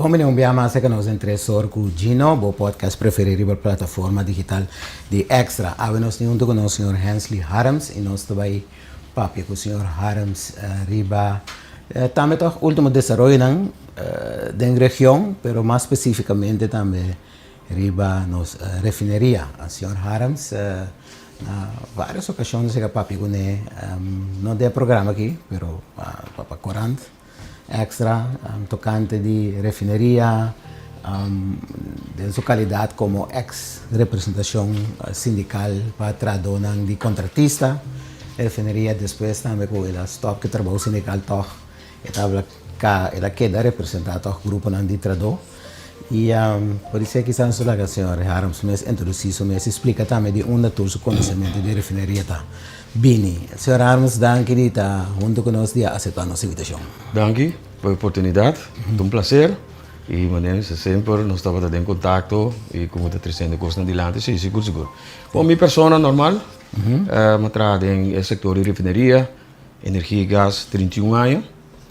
Bon bini un bia mas eka nos den Tres Or ku Gino, bo podcast preferí riba plataforma digital di Extra. Awe nos tin huntu ku nos señor Hensley Harms i nos ta bai papia ku señor Harms riba tambe tòg último desaroyonan den region, pero mas spesífikamente tambe riba nos refineria. Señor Harms na vários okashon nos a papia kuné, no den e programa aki, pero pa korant. Extra tocante di refineria den su calidad como ex representacion sindical pa trahadornan di contratista refineria despues tambe cu el a stop cu trabou sindical tog e tabla el a keda representa tog gruponan di trahador y por esey kisas nos ta laga señor Harms mes introduci su mes y splica tambe di unda tur su conocemento di refineria ta. Bini. Señor Harms, danki di ta hunto cu nos di a acepta nos invitacion. Danki pa e oportunidad. Ta un placer. Y manera mi sa semper nos tabata den contacto y como ta treciendo cosnan dilanti, si, sigur sigur. Bon, mi persona normal, mi a traha den e sector di refineria, energia y gas 31 aña.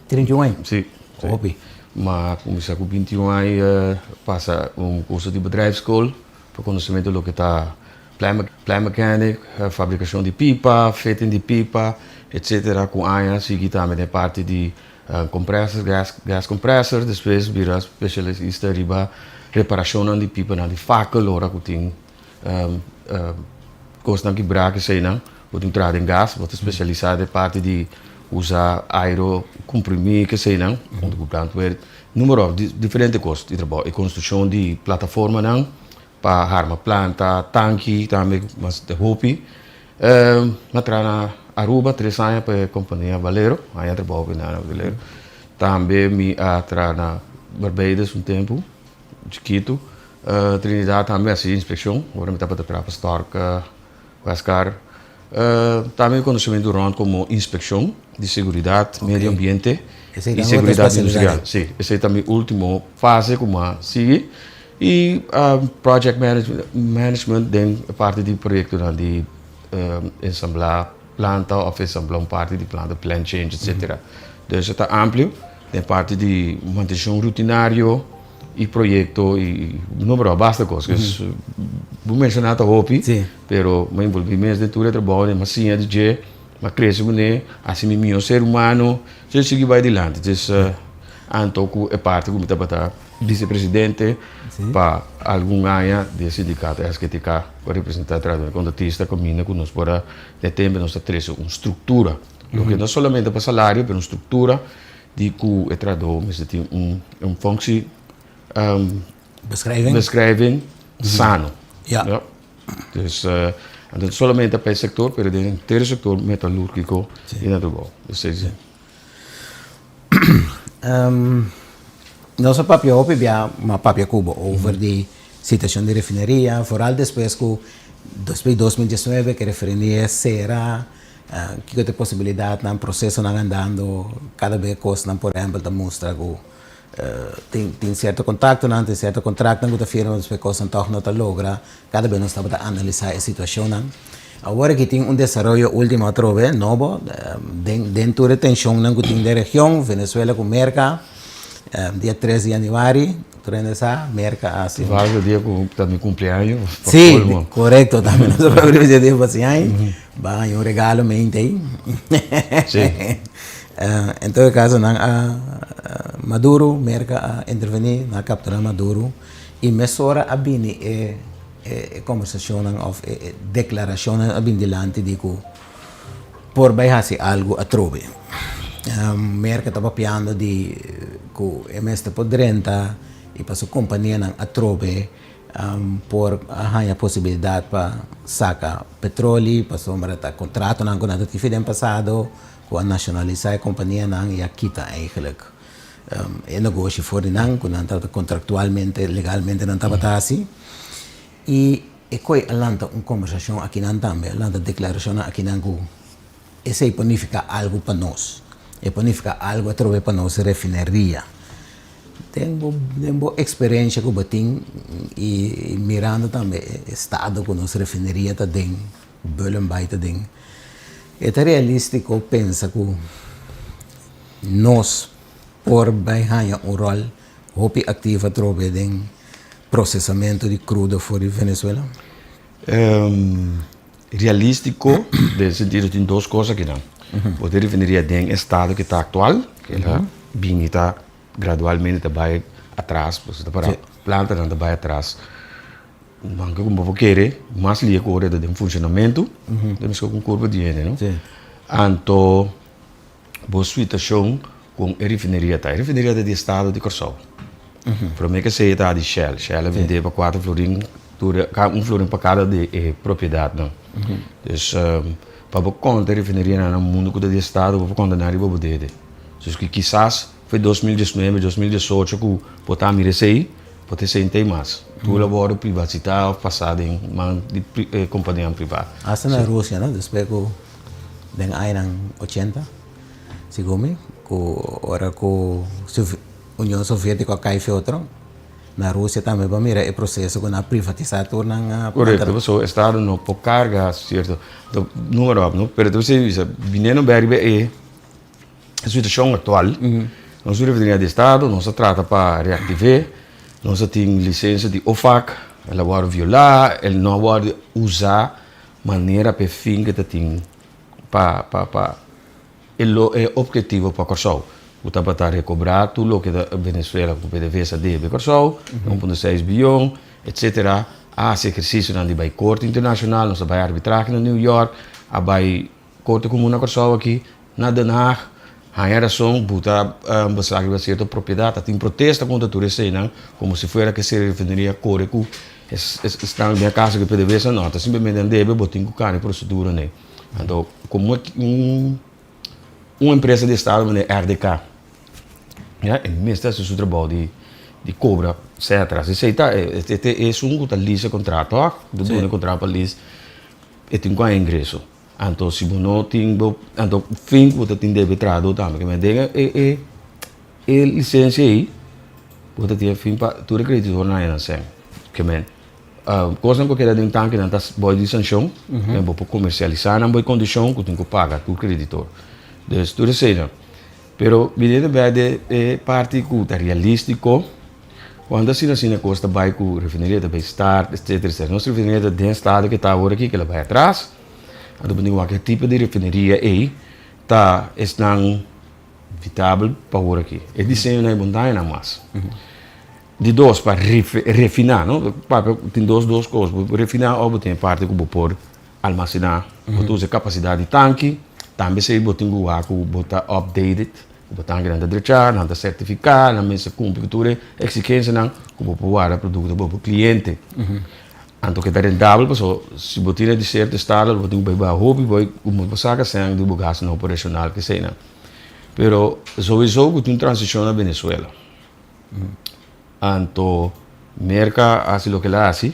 31 aña? Si. Hopi. Mi a cuminsa cu 21 aña pasa un curso di bedrijfsschool pa conocimento loke ta Plant mechanic, fabrikashon di pipa, fitting di pipa, etcetera ku aña sigui tambe den parti di compressor, gas gas compressor, despues bira specialista riba reparashonnan di pipanan di fakkel ora ku tin kosnan kibrá keseinan bo tin traha den gas, bo ta specialisa den parti di usa airo kumprimí keseinan huntu ku brandweer, numero diferente kos di trabou, e konstrukshon di plataformanan. Pa harma planta, tanki tambe mas hopi. Mi a traha na Aruba tres aña pa e kompania Valero, aña trabou ku na Valero. Tambe mi a traha na Barbados un tempu chikitu. Trinidad tambe a hasi inspekshon ora mi tabata traha pa Stork, Westcar. Tambe mi konosementu rònt komo inspekshon di seguridat, medio ambiente i seguridat industrial. Si, esei ta mi último fase ku mi a sigui. I project management den e parti di proyektonan di ensamblá planta òf ensamblá un parti di planta, plan change, etsetera. Dus e ta amplio den parti di mantenshon rutinario. I proyecto i no bro basta cos pues bo menciona ta hopi pero mi a envolvi mes den tur e trabou mi a siña di dje mi a crece cune haci mi miho ser humano so e sigui bay dilanti dus anto cu e parti cu mi tabata vicepresidente pa algun aña di e sindicato SGTK cu a representa trahador contratista caminda cu nos por a den tempo nos ta trece un structura loke no solamente pa salario pero un structura Di ku e trahadó mester tin un un functie Beschrijving. beschrijving sano. Ja. Ja. Dus anto solamente pa e sector pero den henter sector metalúrgico i na trabou. Dus esei. Nos a papia hopi bia, mi a papia ku bo over di situacion di refineria, vooral despues ku despues di 2019 ku e refineria sera. Kiko ta e posibilidatnan, prosesonan andando, kada bes kosnan por ehèmpel ta mustra ku tin tin sierto kontaktonan, tin sierto kontraktnan ku ta firma despues kosnan tòg no ta logra, kada bes nos tabata analisá e situashonnan. Awor aki tin un desaroyo último atrobe nobo den den tur e tenshonnan ku tin den region, Venezuela ku Merka, dia tres di yanüari Tur hende sa, Merca a hasi. Toevallig e dia ku ta mi cumpleaños. Sí, korekto, tambe nos a papia riba e dia pa hasi aña. Bo a haña un regalo mente ei. Sí. En todo caso nan a Maduro, Merca a intervení, nan a kapturá Maduro i mesora a bini e e kombersashonnan òf e deklarashonnan a bini dilanti di ku por bai hasi algu atrobe. Merca ta papiando di cu e mester por drenta y pa su companianan atrobe por haña posibilidad pa saca petroli pasobra ta contratonan cu nan ta tin den pasado cu a nacionalisa e companianan y a kita eigenlijk e negoshi for di nan cu nan tabata contractualmente legalmente nan tabata haci y E koe a lanta un kombersashon akinan tambe, a lanta deklarashonnan akinan ku esei por nifiká algu pa nos. E por nifiká algu atrobe pa nos refineria. Den bo den bo eksperensha ku bo tin i mirando tambe e estado ku nos refineria ta den, Bullenbaai ta den, e ta realístiko pensa ku nos por bai haña un ròl. hopi aktivo atrobe den prosesamentu di krudo for di Venezuela? Realístiko den sentido tin dos kos akinan. Bo tin refineria den estado ke ta aktual, ke el a bini ta gradualmente ta bai atras, pasobra ta para plantanan ta bai atras. Manke ku bo por kere mas lia ku ora ta den funshonamentu, ta meskos ku un kurpa di hende no. Anto bo situashon kon e refineria ta. E refineria ta di estado di Kòrsou. Promé ke esei ta di Shell. Shell a bendé pa kuater florin tur un florin pa kada di e propiedatnan. Dus pa bo konta e refinerianan na mundu ku ta di estado bo por konta nan riba bo dede. Dus ku kisas for 2019, 2018 ku bo ta mira esei, bo ta esei no mas. Tur a wòrdu privatisá òf pasá den man di kompanianan privá. Asta na Rusia no, despues ku den añanan ochenta. Segun mi, ku ora ku Union Sovietiko a kai fe otro, na Rusia tambe bo a mira e proseso ku nan a privatisá tur nan planta. Korekto, pasobra estado no por karga sierto numero òf no, pero ta bisa bisa biniendo bèk riba e situashon aktual, nos un refineria di estado, nos a trata pa reaktiv'é, nos a tin lisensia di OFAC, el a wòrdu violá, el no a wòrdu usá manera pa e fin ku ta tin. Pa pa pa e lo e objetivo pa Kòrsou ku tabata rekobrá tur loke ta Venezuela ku PDVSA debe Kòrsou, 1.6 bion, etsetera, a hasi ehersisionan di bai korte internashonal, nos a bai arbitrahe na New York, a bai korte komun na Kòrsou aki, na Den Haag, haña rason, buta beslag riba sierto propiedat, a tin protesta kontra tur eseinan, komo si fuera ke seri refineria kore ku esnan den e kaso ku PDVSA, no, ta simplemente nan debe, bo tin ku kambia prosedura nei. Anto komo un un empresa di estado manera RDK, ya, e mester hasi su trabou di di kobra etcetera. Esei ta esun ku ta lease e kontrato, ku ta duna e kontrato pa lease, e tin ku haña ingreso. Anto si bo no tin bo, anto fin ku bo ta tin debe trahadó tambe, ke men den e e e lisensia ei bo ta tin e fin pa tur e kreditornan haña nan sèn. Ke men kosnan ku a keda den tankinan ta bou di sanshon, men bo por komersialisá nan bou e kondishon ku tin ku paga tur kreditor. Dus tur eseinan. Pero biniendo bèk den e parti ku ta realístiko, Cuando asina asina cos ta bay cu refineria ta bay start etcetera etcetera. Nos refineria ta den estado que ta awor aki que la bay atras. Anto bo tin wak e tipo di refineria ey ta esnan vitabel pa awor aki. E diseñonan e montañanan mas. Di dos pa refina no papia tin dos dos cos bo por refina of bo tin e parti cu bo por almacena. Bo ta usa e capacidad di tanki tambe esey bo tin cu wak cu bo ta updated. Ku bo tankinan ta drechá, nan ta sertifiká, nan mester kumpli ku tur e eksigensianan ku bo por warda produkto pa bo kliente. Anto ke ta rentabel pasobra si bo tin e di sierto estado bo tin ku bai baha hopi bo ku bo por saka sèn di bo gastunan operashonal keseinan. Pero souiso ku tin un transishon na Venezuela. Anto Merka a hasi loke el a hasi,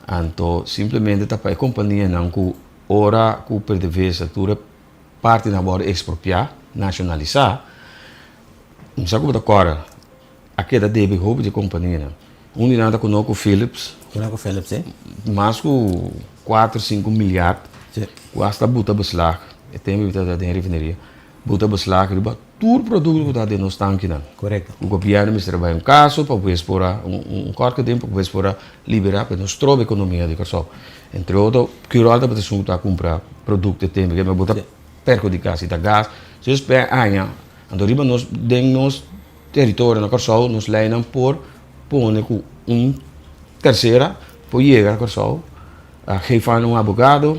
anto simplemente ta pa e kompanianan ku ora ku PDVSA tur e Partinan wòrdu ekspropiá, nashonalisá, mi sa ku bo ta kòrda, a keda debe hopi di e kompanianan. Un di nan ta Conoco Phillips. Conoco Phillips, si. Mas ku kuater, sinku milyard ku asta buta beslag, e tempu mi tabata den refineria, buta beslag riba tur produkto ku ta den nos tankinan. Korekto. Ku gobièrnu mester a bai un kaso pa pues por a, un kòrt ku den pa pues por a liberá pa no stroba ekonomia di Kòrsou. Entre otro, Curol tabata esun ku ta kumpra produkto e tempu ke bo ta perhudiká si ta gas. Entonces pe aña, anto riba nos den nos teritorio na Kòrsou nos leinan por pone ku un tersera por yega Kòrsou, geef aan un abogado,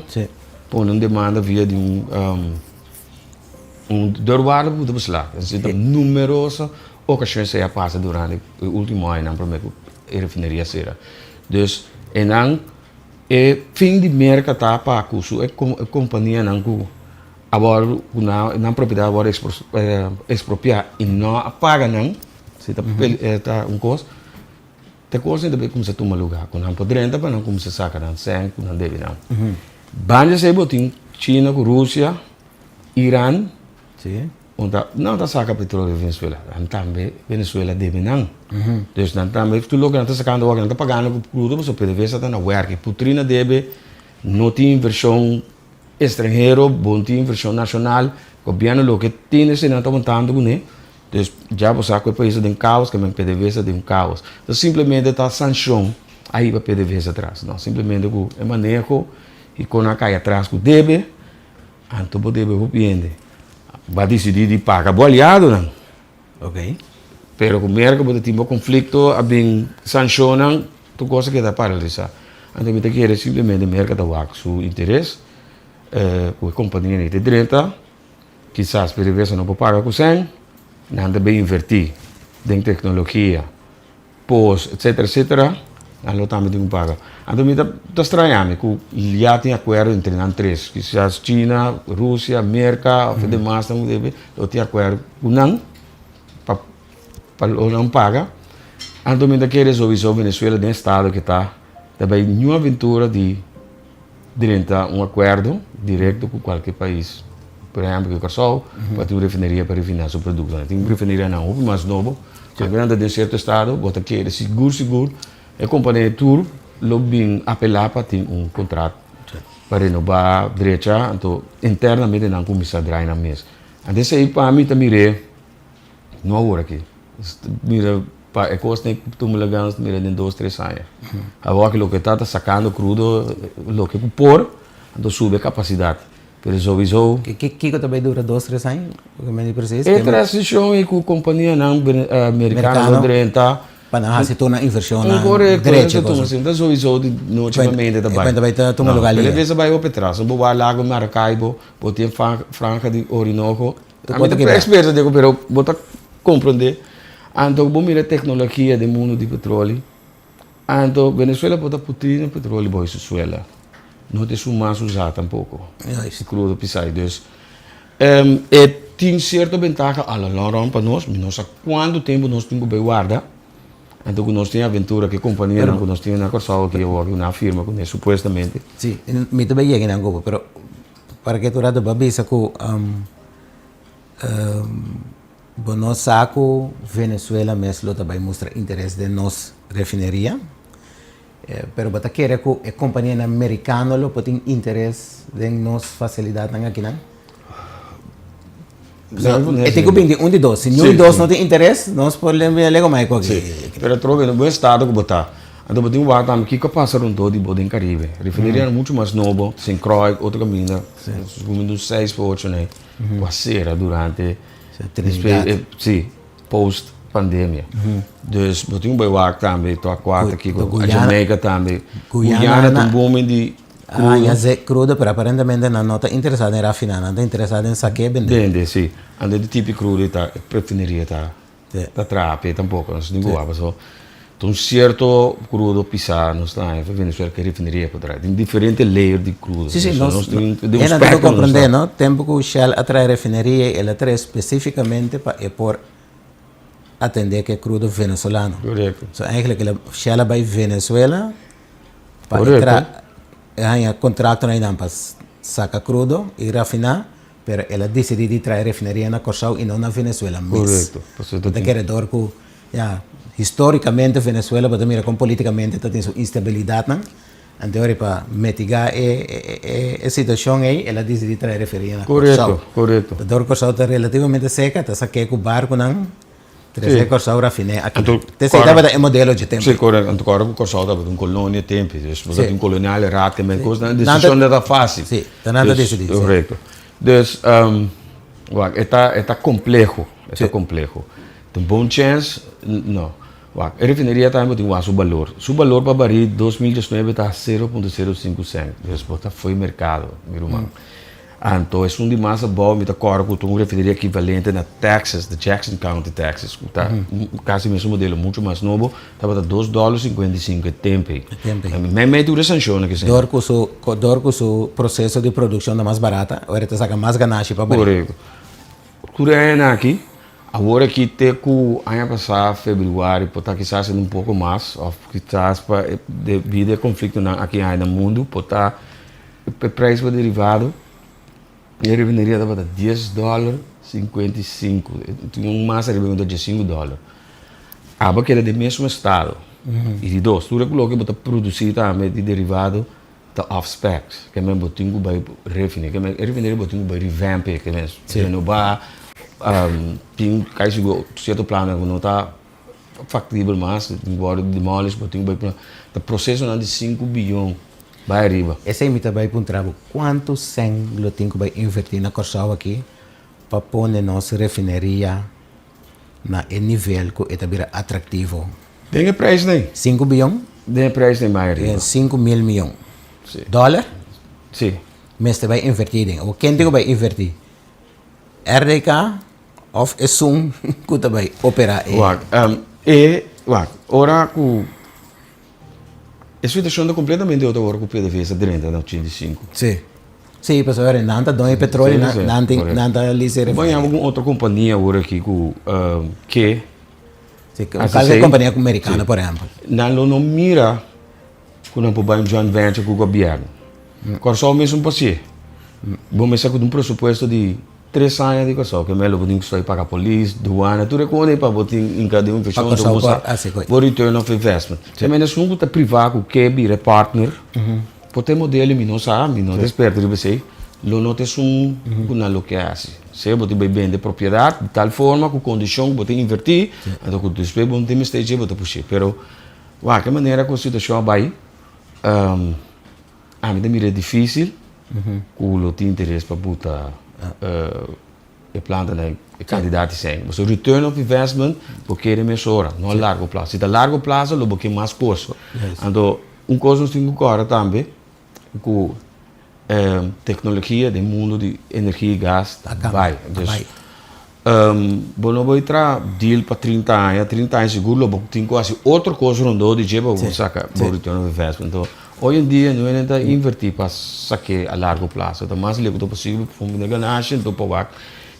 pone un demanda via di un un deurwaarder ku ta beslag. Entonces ta numeroso okashon esei a pasa durante e ultimo añanan promé ku e refineria sera. Dus e nan e fin di Merka ta pa ku su e kompanianan ku a wòrdu ku nan propiedat a wòrdu ekspropiá i no a paga nan, si ta ta un kos, te kos ei ta bai kuminsá tuma lugá ku nan por drenta pa nan kuminsá saka nan sèn ku nan debe nan. Banda esei bo tin China ku Rusia, Iran. Un ta, nan ta saka petroleo di Venezuela, nan tambe Venezuela debe nan. Dus nan tambe tur loke nan ta sakando awor, nan ta pagando ku krudo pasobra PDVSA ta na wèrk. E putrina debe, no tin invershon estranhero, bo no tin invershon nashonal. Gobièrnu loke tin esei nan ta wantando kuné. Dus ya bo sa ku e pais ta den kaos, ke men PDVSA den un kaos. Ta simplemente ta sanshon a hiba PDVSA atras. No, simplemente ku e maneho i kon a kai atras ku debe, anto bo debe hopi hende. Bo a disidí di paga bo aliadonan. Ok. Pero ku Merka bo ta tin bo konflikto, a bin sanshonnan, tur kos a keda paralisá. Anto mi ta kere simplemente Merka ta wak su interes ku e kompania ei ta drenta. Kisas PDVSA no por paga ku sèn, nan ta bin invertí den teknologia, pos, etsetera, etsetera, nan lo tambe tin ku paga. Anto mi ta ta straña mi ku ya tin akuerdo entre nan tres, kisas China, Rusia, Merka òf e demasnan ku debe lo tin akuerdo ku nan pa pa lo nan paga. Anto mi ta kere souiso Venezuela den estado ke ta ta bai niun aventura di drenta un akuerdo direkto ku kualke pais, por ehèmpel ku Kòrsou, pa tin un refineria pa refiná su produktonan. Tin refinerianan hopi mas nobo, aunke nan ta den sierto estado, bo ta kere sigur sigur e kompania tur lo bin apelá pa tin un kontrat pa renobá, drecha, anto internamente nan kuminsá drai nan mes. Anto esei pa mi ta mir'é. No awor aki. Mira pa e kos tin tuma lagans mira den dos tres aña. Awor aki loke ta ta sakando krudo loke ku por anto subi e kapasidat. Pero souiso. Kiko ta bai dura dos tres aña? Loke mi di presis. E transishon ei ku kompanianan merikano lo drenta. Pa nan hasi tur nan invershonnan drecha kos. Korekto. Souiso di nochi pa mente ta bai. E bai ta tuma lugar lihe. Pero e bai hopi atras. Bo wak lago Maracaibo bo tin franja di Orinoco. Ami ta experto den pero bo ta comprende. Anto bo mira tecnologia den mundo di petroli. Anto Venezuela por ta putri na petroli bo su suela. No ta esun mas usa tampoco. E crudo pisai. Dus e tin cierto bentaha a la long run pa nos. Mi no sa cuanto tempo nos tin cu bay warda. Anto cu nos tin aventura cu e companianan cu nos tin na Corsou aki awor cu nan a firma cu ne supuestamente. Si, mi ta bay yega nan gobo pero. Para ke tur rato bo a bisa ku bo no sa ku Venezuela mes lo ta bai mustra interes den nos refineria, pero bo ta kere ku e kompanianan merikano lo por tin interes den nos fasilidatnan akinan? E tin ku bini di un di dos. Si niun di dos no tin interes, nos por lego mai ku aki. Sí, pero atrobe no bo estado ku bo ta. Anto bo tin ku wak tambe kiko a pasa rondó di bo den Karibe. Refineria muchu mas nobo, Sint Croix, otro kaminda, supumente un seis pa ocho nei, ku a sera durante sí, post pandemia. Dus bo tin ku bai wak tambe to a kuater kiko, a Jamaica tambe. Guyana ta un booming di. Crudo. Ah, ya ze crudo, pero aparentemente nan no ta interesa den rafina, nan ta interesa den sake bende. Bende, si. Anto di tipi crudo ta, e refineria ta, ta traha p'e tampoco. Nos tin cu wak pasobra ta un cierto crudo pisa nos ta haña for Venezuela cu e refineria por traha. Tin diferente layer di crudo. Si, si, nos, nos tin un spectro comprende, no? Tempo cu Shell a traha e refineria, el a traha specificamente pa e por atende cu e crudo venezolano. Correcto. So eigenlijk el a, Shell a bay Venezuela Pa e tra e haña kontratonan einan pa saka krudo i rafiná, pero el a disidí di traha e refineria na Kòrsou i no na Venezuela mes. Korekto. Pasobra ta tin. Ta kere dor ku ya histórikamente Venezuela bo ta mira kon polítikamente ta tin su instabilidatnan, anto ora pa mitigá e e situashon ei el a disidí traha e refineria na Kòrsou. Korekto, korekto. Dor Kòrsou ta relativamente seka ta sak'é ku barkunan. Trese Kòrsou rafiné aki. Anto Tesei tabata e modelo dje tempu. Sí, korekto. Anto kòrda ku Kòrsou tabata un kolonia tempu. Dus bo tabatin koloniale raad ke men kos nan desishon no ta fásil. Sí, ta nan ta desidí. Sí. Korekto. Dus, wak, e ta e ta kompleho. E ta kompleho. Ta un bon chèns? No. Wak, e refineria tambe bo tin wak su balor. Su balor pa barí 2019 ta 0.05 sènt. Dus bo ta fo'i merkado, mi ruman. Anto esun di mas abou mi ta kòrda ku ta un refineria ekivalente na Texas, the Jackson County, Texas, ku ta kasi mesun modelo, muchu mas nobo, tabata dos dòler 55 e tempu ei. E tempu ei. Meimei tur e sanshonnan ke Dor ku su, dor ku su proseso di produkshon ta mas barata, ora e ta saka mas ganashi pa bari. Korekto. Tur e añanan aki, awor aki te ku aña pasá febrüari por ta kisas un poko mas òf kisas pa debido e konfliktonan aki aña na mundu por ta E prijs pa derivado e refineria tabata dies dòler 55, tin un mas ariba ku ta 15 dòler. Abo keda den mesun estado. I di dos, tur e loke bo ta produsí tambe di derivado ta off specs. Ke men bo tin ku bai refine, ke men e refineria bo tin ku bai revamp e, ke men renobá. Tin kai sigur sierto plannan ku no ta faktibel mas, tin ku wòrdu demolish, bo tin ku bai pone, ta prosesonan di sinku biyon bai ariba. Esei mi ta bai puntra bo, kuantu sèn lo tin ku bai invertí na Kòrsou aki pa pone nos refineria na e nivel ku e ta bira atraktivo? Den e prijsnan. Sinku biyon? Den e prijsnan bai ariba. Den 5000 miyon dòler? Si. Mester bai invertí den. Awor ken tin ku bai invertí? RDK òf esun ku ta bai operá e. Wak, e, wak, ora ku e situashon ta kompletamente otro ora ku PDVSA drenta na 85. Si. Si, pasobra nan ta doño petroleo, nan tin, nan ta lisa e refineria. Bo haña un otro kompania awor aki ku ke. Si, kalke kompania merikano por ehèmpel. Nan lo no mira ku nan por bai un joint venture ku gobièrnu. Kòrsou mesun pas'é. Bo mester ku un presupuesto di tres aña di Kòrsou ke mel lo bo tin ku stoi paga polis, duana, tur e kos ei pa bo tin inka den un invershon Pa Kòrsou por hasi kos. Bo return of investment. Te mende esun ku ta privá ku ke bira e partner por ta e modelo mi no sa, mi no ta eksperto riba esei, lo no ta esun ku nan lo ke hasi. Sea bo tin bai bende propiedat di tal forma ku kondishon ku bo ta invertí, anto ku despues bo no tin mester dje bo ta push'é. Pero wak e manera ku e situashon a bai. Ami ta mira dificil cu lo tin interes pa buta e planta na e cantidad di sèn. Pasobra return of investment bo kere mesora, no a largo plazo. Si ta largo plazo lo bo ke mas cos. Anto un cos nos tin cu corda tambe cu tecnologia den mundo di energia y gas ta bai. Bo no bay traha deal pa 30 aña, 30 aña sigur lo bo tin cu haci otro cos rondó di dje pa bo saca bo return of investment. Enton, hoy en dia no hende ta inverti pa saque a largo plazo, ta mas leu cu ta posibel pa fondo di ganashi, enton pa wak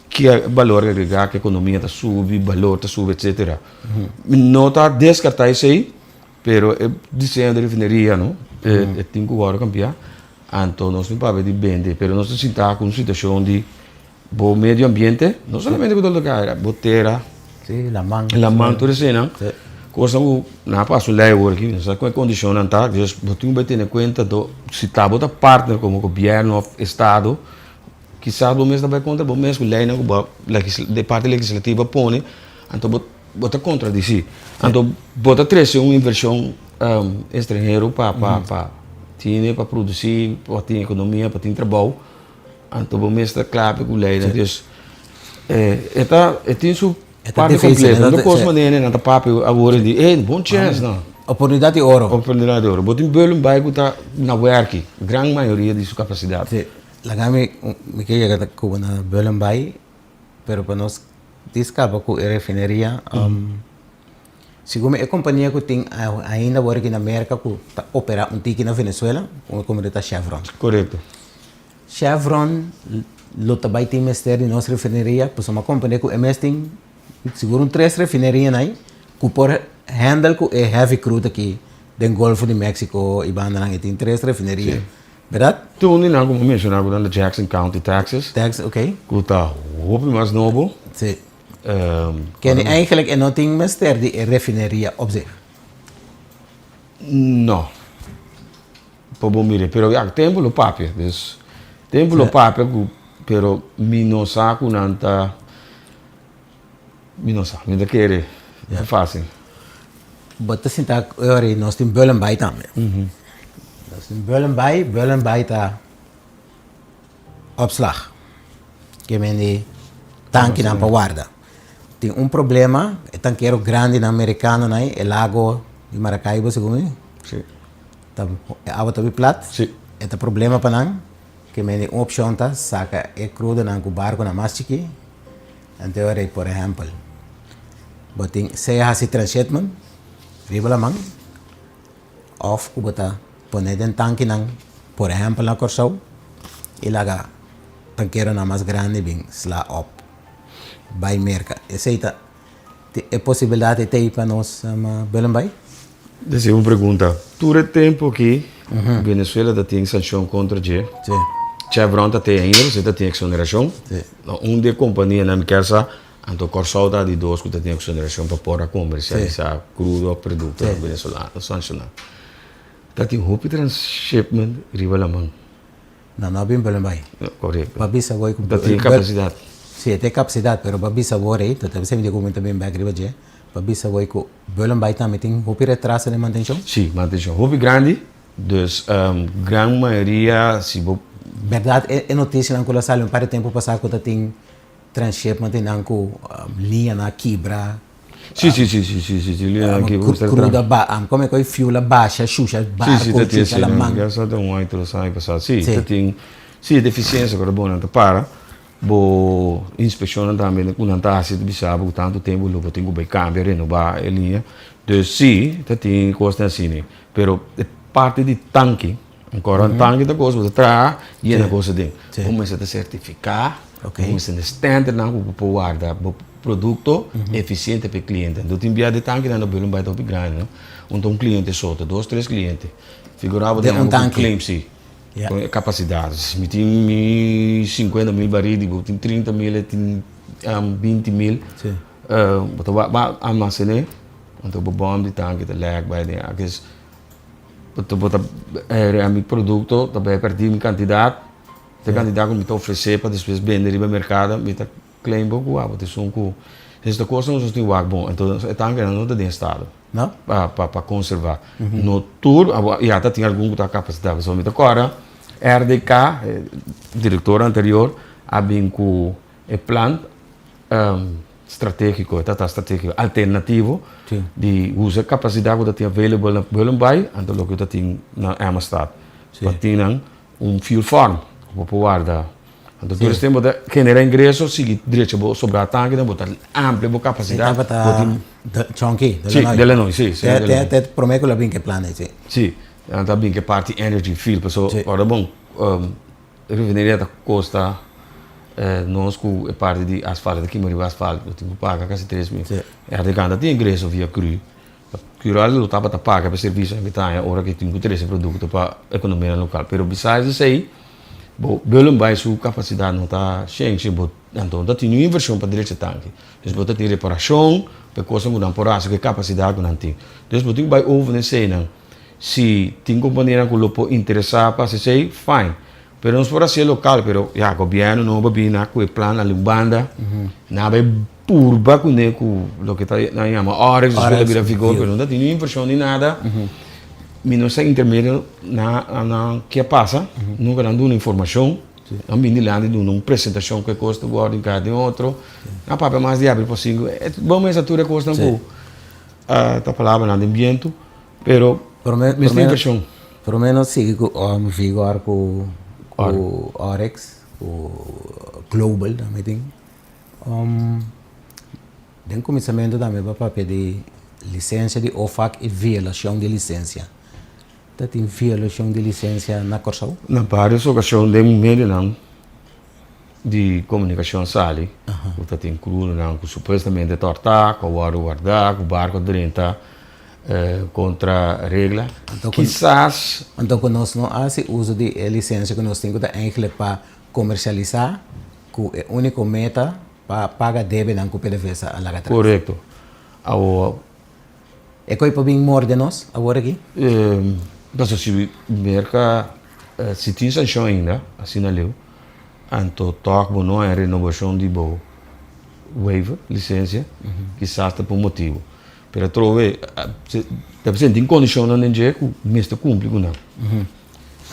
ki balor agrega, ki economia ta subi, balor ta subi etcetera. Mi no ta descarta esey, pero e diseño di refineria no, e tin cu worde cambia, anto nos tin papia di bende, pero nos ta sinta cu un situacion di. Bo medio ambiente, no solamente ku ta loka bo tera, Sí, laman. Laman tur eseinan. Sí. Kosnan ku nan a pasa un lei awor aki, no sa kon e kondishonnan ta, dus bo tin ku bai tene kuenta do si ta bo ta partner komo gobièrnu òf estado, kisas bo mes ta bai kontra bo mes ku leinan ku bo de parti legislativo a pone, anto bo bo ta kontradisí. Anto bo ta trese un invershon estranhero pa pa pa tine pa produsí, pa tin ekonomia, pa tin trabou. Anto bo mes ta klape ku leinan. Dus e ta e tin su parti kompleto. No kos manera nan ta papia awor di e bon chèns no. Oportunidat di oro. Oportunidat di oro. Bo tin Beulen bai ku ta na wèrki gran mayoria di su kapasidat. Si. Laga mi mi ke yega ku bo na Beulen bai pero pa nos diskaba ku e refineria segun mi e kompania ku tin ainda awor aki na Merka ku ta opera un tiki na Venezuela un kompania ta Chevron. Korekto. Chevron lo ta bai tin mester di nos refineria pasobra mi a comprende cu e mes tin sigur un tres refinerianan ai cu por handle cu e heavy crude aki den Golfo di Mexico y bandanan e tin tres refineria berdad? Tin un di nan cu mi a menciona cu nan ta Jackson County, Texas. Texas, ok. Cu ta hopi mas nobo. Si. Kende eigenlijk e no tin mester di e refineria op zich? No. Pa bo mira, pero ya tempo lo papia, dus tempo lo papia ku pero mi no sa ku nan ta mi no sa, mi ta kere ta fácil. Bo ta sinta e ora ei nos tin Bullenbaai tambe. Nos tin Bullenbaai, Bullenbaai ta opslag. Ke men di tankinan pa warda. Tin un problema, e tankero grandinan merikanonan ei, e lago di Maracaibo segun mi. Si. Ta e awa ta bai plat. Si. E ta problema pa nan. Ke mende un opshon ta saka e krudonan ku barkonan mas chikí. Anto e ora ei por ehèmpel bo tin sea hasi transshipment riba laman òf ku bo ta pone den tankinan por ehèmpel na Kòrsou i laga tankeronan mas grandi bin sla òp bai Merka. Esei ta. E posibilidad ei ta ei pa nos belen bai? Desi un pregunta. Tur e tempo aki Venezuela ta tin sancion contra dje. Si. Chevron ta tin ainda pasobra ta tin exoneracion. Si. No un di e companianan mi kier sa, anto Corsou ta di dos cu ta tin exoneracion pa por a comercialisa crudo of productonan venezolano sanciona. Ta tin hopi transshipment riba laman. Nan no a bin belen bai. Correcto. Pa bisa goy cu Ta tin capacidad. Si, e ta e kapasidat, pero bo a bisa awor ei, ta ta mi ku mi ta bin bèk riba dje, bo a bisa awor ku Bullenbaai tambe tin hopi retraso den mantenshon? Si, mantenshon hopi grandi, dus gran mayoria si bo. Bèrdat e notisianan ku lo a sali un par di tempu pasá ku ta tin transshipment i nan ku liñanan a kibra. Si, si, si, si, si, si, si, liñanan a kibra. Krudo a ba, kome ku e fuel a basha, shusha barko, shusha laman. Si, si, ta tin, si, ya sa ta un aña tres aña pasá, si, ta tin, si, defisiensia ku ta bon nan ta para. Bo inspekshonnan tambe ku nan ta hasi ta bisa bo ku tantu tempu lo bo tin ku bai kambia, renobá e liña. Dus si ta tin kosnan asina, pero e parti di tanki, ankor un tanki ta kos bo ta traha yena kos aden. Bo mester ta sertifiká, bo mester na standardnan ku bo por warda bo produkto efisiente pa e kliente. Anto tin bia di tankinan ta bira un bai ta hopi grandi no, un ta un kliente so, ta dos tres kliente. Figurá bo den un claim si. Con e capacidad. Si mi tin mi 50 mil baril di bo tin 30 mil e tin 20 mil. Sí. Bo ta ba almacené, anto bo bom di tanki ta lek bai den akis. Bo ta bo ta mi producto ta bai perdi mi cantidad. E cantidad cu mi ta ofrece pa despues bende riba mercado mi ta claim bo cu abo ta esun cu esta cosa nos tin wak bon. Anto e tankinan no ta den estado. No? Pa pa pa conserva. No tur, abo ya ta tin algun cu ta capacita. Pasobra mi ta corda RDK, e director anterior, a bin cu e plan strategico, e ta ta strategico, alternativo di usa e capacidad cu ta tin available na Bullenbaai, anto loke ta tin na Emmastad. Pa tin nan un fuel farm cu bo por warda. Anto tur es tempo bo ta genera ingreso, sigui drecha bo sobra tankinan, bo ta amplia bo kapasidat. E tabata Chonky, De Lanoy. Si, De Lanoy, si. Si, te prome ku lo a bin ku e plan ei, si. Si, nan ta bin ku e parti energy field, paso ora bon refineria ta kosta nos ku e parti di asfalt, ta kima riba asfalt, bo tin ku paga kasi 3000. RDK ta tin ingreso via cru. Cural lo tabata paga pa e servicio nan ki ta haña ora ki tin ku trese produkto pa ekonomia lokal. Pero besides esei, bo Bullenbaai su kapasidat no ta shenshi, bo anto no ta tin niun invershon pa drecha tanki. Dus bo ta tin reparashon pa e kosnan ku nan por hasi ku e kapasidat ku nan tin. Dus bo tin ku bai over na eseinan. Si tin kompanianan ku lo por interesá pa hasi esei, fine. Pero nos por hasié lokal, pero ya gobièrnu no a bini na ku e plan algun banda, nan a bai purba kuné ku loke ta nan yama Oryx, despues ta bira Vigor, pero no ta tin ni invershon ni nada. Mi no sa intermedio na nan ke a pasa, nunka nan duna informashon, nan bini dilanti duna un presentashon ku e kos ta wòrdu hinká den otro, nan papia mas di abri por sinku, bo mester tur e kosnan ku ta palabranan den bientu, pero mester invershon. Prome nos sigui ku Vigor ku Oryx ku Global tambe tin. Den kuminsamentu tambe bo a papia di lisensia di OFAC i violashon di lisensia. Ta tin violashon di lisensia na Kòrsou? Na vários okashon den medionan di komunikashon sali ku ta tin krudonan ku supuestamente tòrtá, ku a wòrdu wardá, ku barku a drenta kontra regla. Kisas. Anto ku nos no hasi uso di e lisensia ku nos tin ku ta eigentlik pa komersialisá ku e úniko meta pa paga debenan ku PDVSA a laga atras. Korekto. Awor. E koi por bin morde nos awor aki? Pasobra si Merka si tin sanshon ainda asina leu anto tòg bo no haña renobashon di bo waiver, lisensia, kisas ta pa un motibu. Pero atrobe ta presente tin kondishonnan den dje ku mester kumpli ku nan.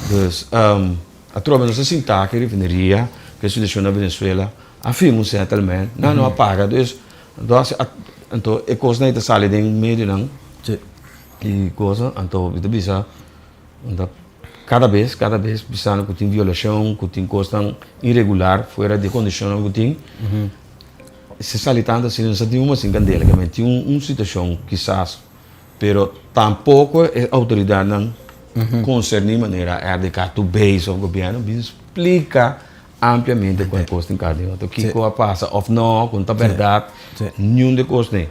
Dus atrobe nos a sinta ku e refineria ku e situashon na Venezuela a firma un settlement, nan no a paga dus anto e kosnan ei ta sali den medionan i kosnan anto mi ta bisa kada bes kada bes bisando ku tin violashon ku tin kosnan iregular fuera di e kondishonnan ku tin. Si sali tantu asina no sa tin un masin kandela ke men tin un situashon kisas pero tampoko e outoridatnan konserní manera RDK tur base òf gobièrnu bin splika ampliamente kon e kos tin kaba den otro kiko a pasa òf no kon ta bèrdat niun di e kos nei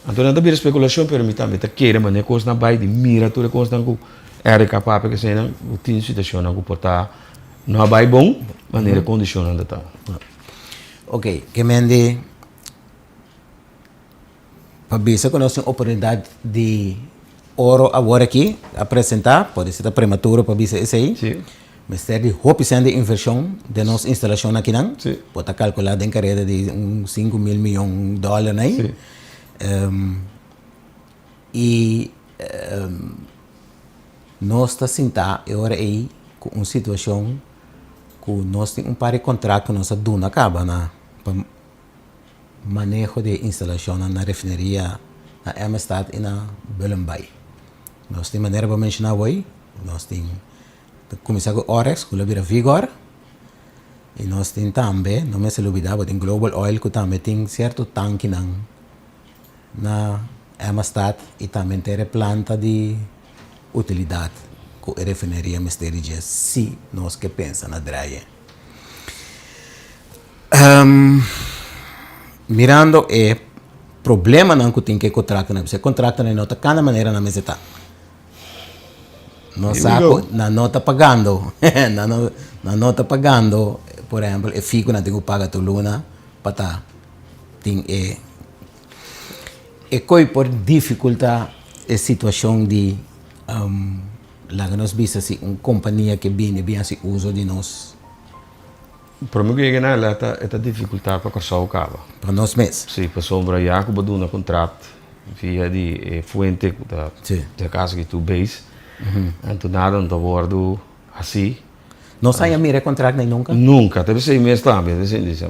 anto nan ta bira spekulashon pero mi tambe ta kere manera e kosnan bai di mira tur e kosnan ku RDK papia kesenan ku tin situashonnan ku por ta no a bai bon manera e kondishonnan ta ta. Ok, ke men di pa bisa ku nos tin oportunidat di oro awor aki a presentá, pode ser ta prematuro pa bisa esei, Sí. Mester di hopi sèn di invershon den nos instalashon akinan. Bo ta kalkulá den kareda di un 5000 miyon dòler na ei. I nos ta sintá e ora ei ku un situashon ku nos tin un par di kontrakt ku nos a duna kaba na pa maneho di e instalashonnan na refineria na Emmestad i na Bullenbaai. Nos tin manera bo menshoná awor, nos tin ta kuminsá ku Oryx ku lo bira Vigor i nos tin tambe, no mester lubidá bo tin Global Oil ku tambe tin sierto tankinan na Emmastad i tambe henter e planta di utilidat ku e refineria mester di dje si nos ke pensa na draie. Mirando e problemanan ku tin ku e kontraktonan, pasobra e kontraktonan no ta kana manera nan mester ta. Nos sa ku nan no ta pagando, nan no ta pagando por ehempel e fee ku nan tin ku paga tur luna pa ta tin e e koi por dificulta e situacion di laga nos bisa si un compania ke bini bin haci uso di nos. Prome ku yega na el e ta dificulta pa Kòrsou kaba. Pa nos mes. Si, pasobra ya ku bo duna contract via di e fuente ku ta den caso aki tu base, anto nada no ta wordo haci. No sa ya mira e contract nei nunca? Nunca, ta bisa mes tambe.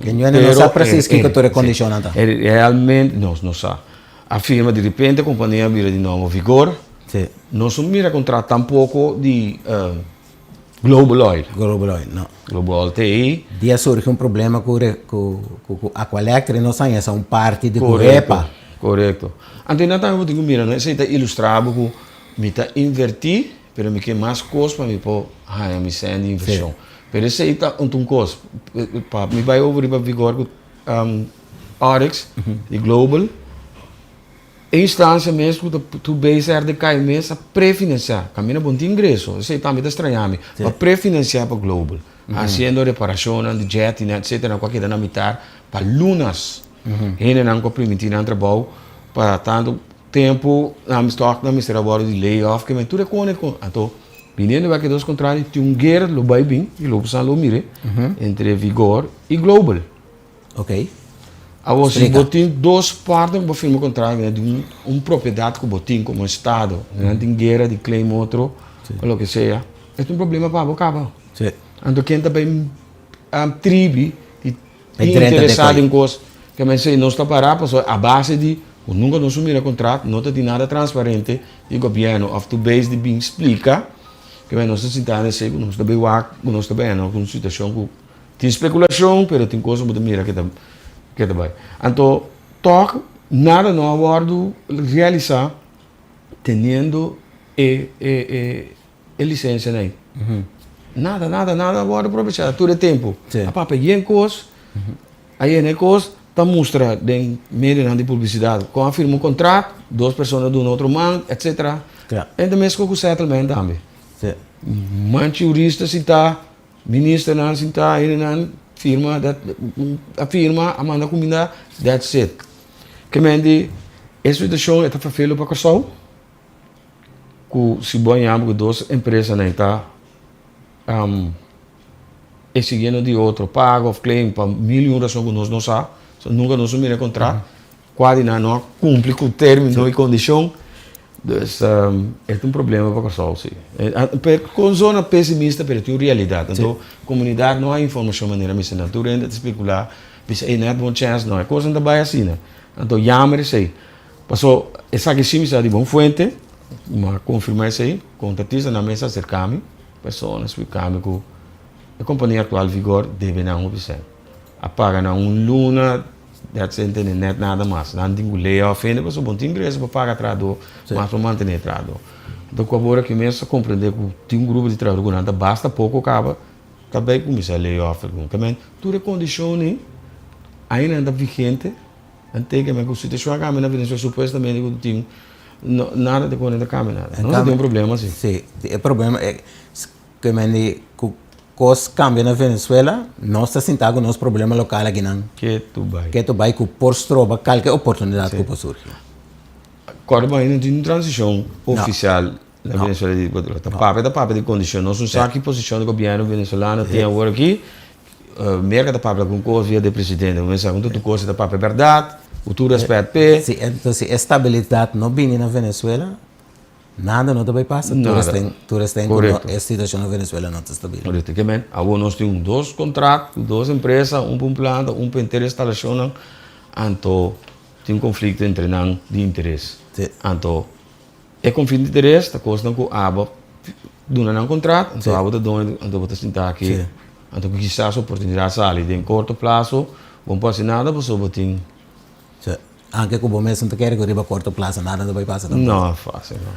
Ke ñuene no sa precies kiko tur e condicionnan ta. Realmente nos no sa. A firma di repente compania a bira di nobo vigor. Si. Nos no mira contract tampoco di Global Oil. Global Oil, no. Global Oil te ei. Dia surgi un problema cu cu Aqualectra y nos haña esa un parti di cu Repa. Correcto. Anto nan tambe bo tin cu mira no, esey ta ilustra bo cu mi ta inverti. Pero mi ke mas kos pa mi por haña mi sèn di invershon. Pero esei ta un un kos. Pa mi bai over riba Vigor ku Oryx di Global, e instansia mes ku ta tur bezig RDK mes a prefinansiá. Kaminda bo no tin ingreso. Esei tambe ta straña mi. Pa prefinansiá pa Global. Hasiendo reparashonnan di jettynan etcetera ku a keda na mitar pa lunas. Hendenan ku a primintí nan trabou pa tantu. Tempu nan stock nan mester a wòrdu di lay off ke men tur e kone kon anto biniendo wak e dos kontrali tin un guera lo bai bin i lo bosan lo mire entre Vigor i Global. Ok. Awor si bo tin dos partner ku bo firma kontrakt di un un propiedat ku bo tin komo estado nan tin guera di claim otro o loke sea e ta un problema pa bo kaba. Anto ken ta bai tribi di E drenta de interesá koi. den kos ke men sey nos ta pará pasobra a base di ku nunka nos a mira kontrat no ta tin nada transparente di gobièrnu òf tu bes di bin splika ke men nos ta sinta na esei ku nos ta bin wak ku nos ta bin ku un situashon ku tin spekulashon pero tin kos ku bo ta mira ke ta ke ta bai anto tòg nada no a wòrdu realisá teniendo e e e E licencia nan. Nada, nada, nada a worde aprovecha tur e tempo. A papia yen cos, a yena e cos, ta mustra den medionan di publicidad. Con a firma un contract, dos persona duna otro man, etcetera. En ta mesco cu settlement tambe. Manchi jurista sinta, ministernan sinta, hendenan firma, a firma, a manda cuminda, that's it. Ke men di e situacion e ta vervelo pa Corsou. Ku si bo a yama ku dos empresanan ta exigiendo di otro pago of claim pa mil y un rason ku nos no sa, so nunka nos a mira e kontrakt, kua di nan no a kumpli ku termino y kondishon, dus e ta un problema pa Kòrsou si. Kon zona pesimista pero tin un realidat, anto komunidat no a informashon manera mester nan, tur hende ta spekulá bisa ey no a bon chèns no, e kosnan ta bai asina, anto yama esei. Paso esaki si mi sa di bon fuente, mi a confirma esey, contratista nan mes a acerca mi, persona splica mi cu e compania actual Vigor debe nan hopi cen. A paga nan un luna, that's it, tene net nada mas. Nan tin cu lay off hende pasobra bo no tin ingreso pa paga trahador, mas pa mantene e trahador. Enton cu awor aki mes a comprende cu tin un grupo di trahador cu nan ta basta poco caba, ta bay cuminsa lay off algun. Tur e condicionnan ainda nan ta vigente. Nan teken men ku situashon a kambia na Venezuela supuestamente ku tin no nada ta kone ta kambia nada. Nos a tin un problema si. Si, e problema e ke men di ku kos kambia na Venezuela nos ta sinta ku nos problema lokal akinan. Ke tu bai. Ke tu bai ku por stroba kalke oportunidat ku por surgi. Kòrda bo ainda no tin un transishon ofisial. Na Venezuela di ta papia ta papia di kondishon. Nos no sa ki posishon di gobièrnu venezolano tin awor aki. Merka ta papia algun kos via di e presidente. Bo mester sa ku tur kos e ta papia bèrdat, ku tur rèspèt p'e. Si, enton si e stabilidat no bini na Venezuela, nada no ta bai pasa. Nada. Tur esten ku no e situashon na Venezuela no ta stabil. Korekto. Ke men, awor nos tin un dos kontrat ku dos empresa, un pa un planta, un pa henter instalashonnan. Anto tin konflikto entre nan di interes. Anto E konflikto di interes ta kosnan ku abo duna nan kontrat, anto abo ta done, anto bo ta sinta aki, anto kisas oportunidat sali den korto plaso, bo no por hasi nada pasobra bo tin. Sí, anke ku bo mes no ta kere ku riba korto plaso nada no ta bai pasa tampoco. No, fácil no.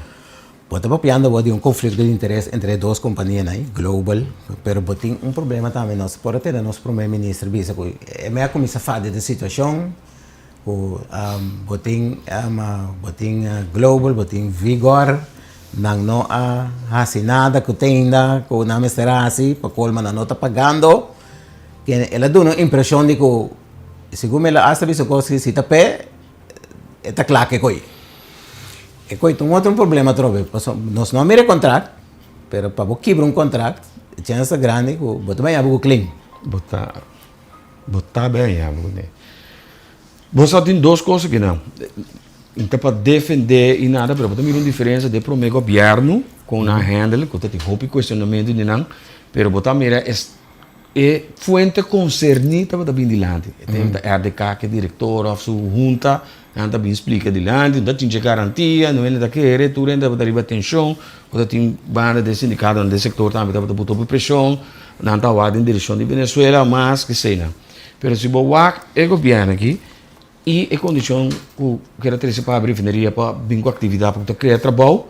Bo ta papiando awor di un konflikto di interes entre e dos kompanianan ei, Global, pero bo tin un problema tambe, nos por a tene nos prome minister bisa ku e mei a kuminsá fada di situashon, Ku bo tin bo tin Global, bo tin Vigor, nan no a hasi nada ku tenda ku nan mester hasi, pa kolma nan no ta pagando. El a duna un impreshon di ku segun mi el a hasta bisa kos ki si ta p'e, e ta kla ku e koi. E koi ta un otro problema atrobe, pasobra nos no a mira e kontrakt, pero pa bo kibra un kontrakt e chèns ta grandi ku bo ta baña bo ku klin. Bo ta. Bo ta ben ya bo ne. Bo sa tin dos cos aki nan. N ta pa defende y nada pero bo ta mira un diferencia den prome gobierno con nan handle cu ta tin hopi cuestionamento di nan pero bo ta mira es e fuente concerni tabata bin dilanti. E tempo ta RDK ke director of su hunta nan ta bin splica dilanti no ta tin dje garantia no hende ta kere tur hende tabata riba tension bo ta tin banda den sindicatonan den sector tambe tabata buta hopi presion. Nan ta wak den direkshon di Venezuela mas ke eseinan. Pero si bo wak e gobièrnu aki i e kondishon ku keda trese pa habri refineria pa bin ku aktividat pa ku ta krea trabou,